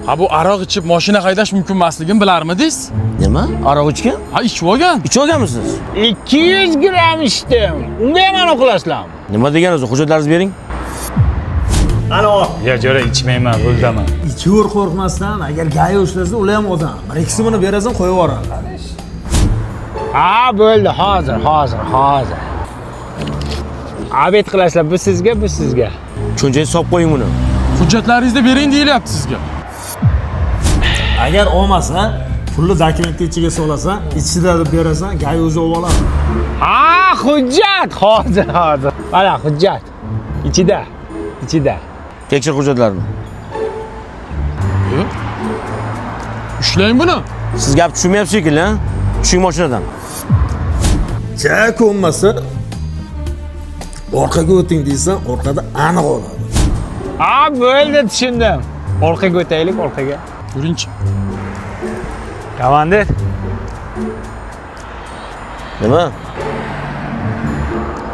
Ha, bu aroq ichib mashina haydash mumkin emasligini bilarmidingiz? Nima? Aroq ichgan? Ha, ichib olgan. Ichib olganmisiz? 200 gramm ichdim. Unga ham anaqa qilasizlarmi? Nima degan o'zi? Hujjatlaringizni bering. Ya jo'ra ichmayman, ruldaman. Ichaver qo'rqmasdan, agar GAI ushlasa, ular ham odam. Bir ikkisi buni berasan, qo'yib yuboradi. Ha, bo'ldi, hozir, hozir, hozir. Obed qilasizlar, bu sizga, bu sizga. Cho'nchakka solib qo'ying buni. Hujjatlaringizni bering deyilyapti sizga. Agar olmasa, pulni dokumentni ichiga solasan, ichida deb berasan, GAI o'zi olib oladi. Ha, hujjat, hozir, hozir. Mana hujjat. Ichida, ichida. Tekshir hujjatlarni. Ushlang buni. Siz gap tushunmayapsiz shekilli, ha? Tushing mashinadan. Ja ko'nmasa, orqaga o'ting deysan, orqada aniq oladi. Ha, bo'ldi, tushundim. Orqaga o'taylik, orqaga. Yuringchi. Komandir, Nima?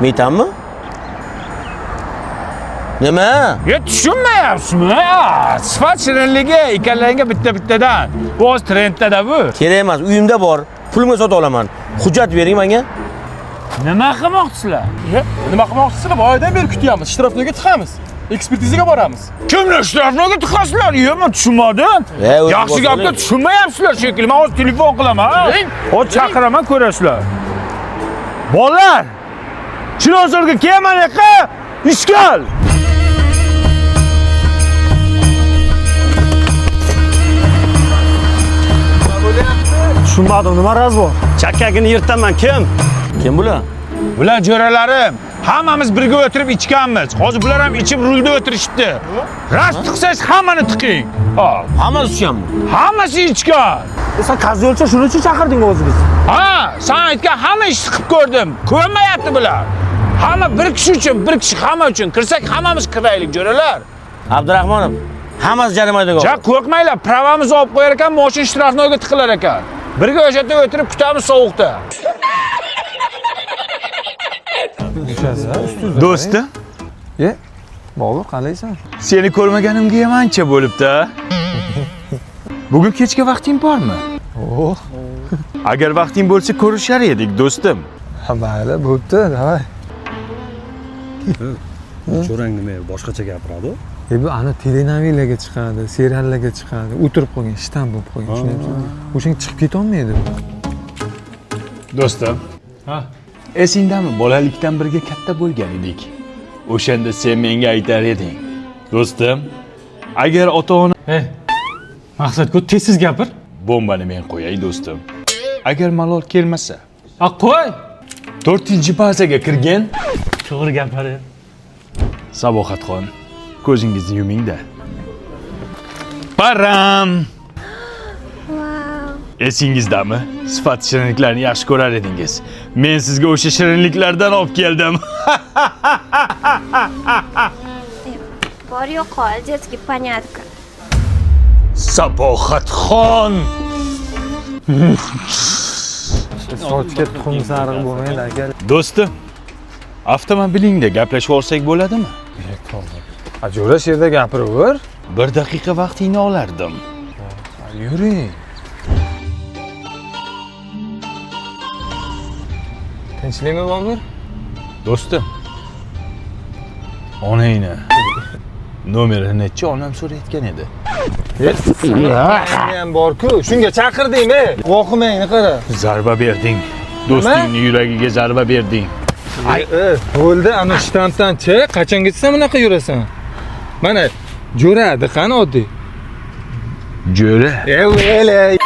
Metanmi? Nima? Ya tushunmayapsizmi? Ha, sifat shirinligi ikkalangga bitta-bittadan. Bu hozir trendda-da bu. Kerak emas, uyimda bor. Pulimga sotib olaman. Hujjat bering menga. Nima qilmoqchisizlar? Nima qilmoqchisizlar? Boyadan beri kutyapmiz. Shtrafnoyga tiqamiz. Ekspertizaga boramiz. Kimni shtrafnoyga tiqasizlar? Yo'q, men tushunmadim. E, o'zi Yaxshi bosib gapga oling. tushunmayapsizlar shekilli. Men hozir telefon qilaman. Hozir chaqiraman, ko'rasizlar. Bolalar! Chilonzorga kelman yoqqa, ishkal. Tushunmadim, nima razbor? Chakkagini yirtaman, kim? Kim bular? Bular jo'ralarim. Hammamiz birga o'tirib ichganmiz. Hozir bular ham ichib rulda o'tirishibdi. Rast tiqsangiz hammani tiqing. Ha, Hammasi ichganmi? hammasi ichgan. Sen kazyolcha shuning uchun chaqirding o'zi bizni. Ha, sen aytgan hamma ishni qilib ko'rdim. Ko'nmayapti bular. Hamma bir kishi uchun, bir kishi hamma uchun. Kirsak hammamiz kiraylik, jo'ralar. Abdurahmonov, hammasi jarima maydonga. Ja qo'rqmanglar, pravamizni olib qo'yar ekan, mashina shtrafnoyga tiqilar ekan. Birga o'sha yerda o'tirib kutamiz sovuqda. Do'stim, E, Bobur qalaysan? seni ko'rmaganimga ham ancha bo'libdi. A? Bugun kechga vaqting bormi? Oh, Agar vaqting bo'lsa ko'rishar edik, do'stim. ha mayli, bo'pti, davay. Jo'rang nima boshqacha gapiradi? E bu ana telenovellaga chiqadi, seriallarga chiqadi, o'tirib qolgan, shtam bo'lib qolgan, tushunyapsizmi? O'shanga chiqib ketolmaydi bu. Do'stim. Ha. Esingdami, bolalikdan birga katta bo'lgan edik. O'shanda sen menga aytar eding. Do'stim, agar ota-ona Ey. Maqsad-ku tez gapir. bombani men qo'yay do'stim. Agar malol kelmasa, Ha, qo'y. 4-bazaga kirgin. To'g'ri gapiradi. Sabohatxon, ko'zingizni yuming-da. Param! Esingizdami? Sifat shirinliklarni yaxshi ko'rar edingiz. Men sizga o'sha shirinliklardan olib keldim. Bor yo'qol, детский понятка. Sabohatxon! Sochga tuxum sariq bo'lmaydi aka. Do'stim, avtomobilingda gaplashib olsak bo'ladimi? A jo'ra shu yerda gapiraver. Bir daqiqa vaqtingni olardim. Yuring. Tinchlikmi Bobur? Do'stim, onangni nomeri nechi onam so'rayotgan edi. Ham bor-ku. Shunga chaqirdingmi? Vohimangni qara. Zarba berding. Do'stingni yuragiga zarba berding. E, bo'ldi, ana shtampdan chiq. Qachongacha sen bunaqa yurasan? Mana jo'ra, qani oddiy. Jo'ra. E, o'le.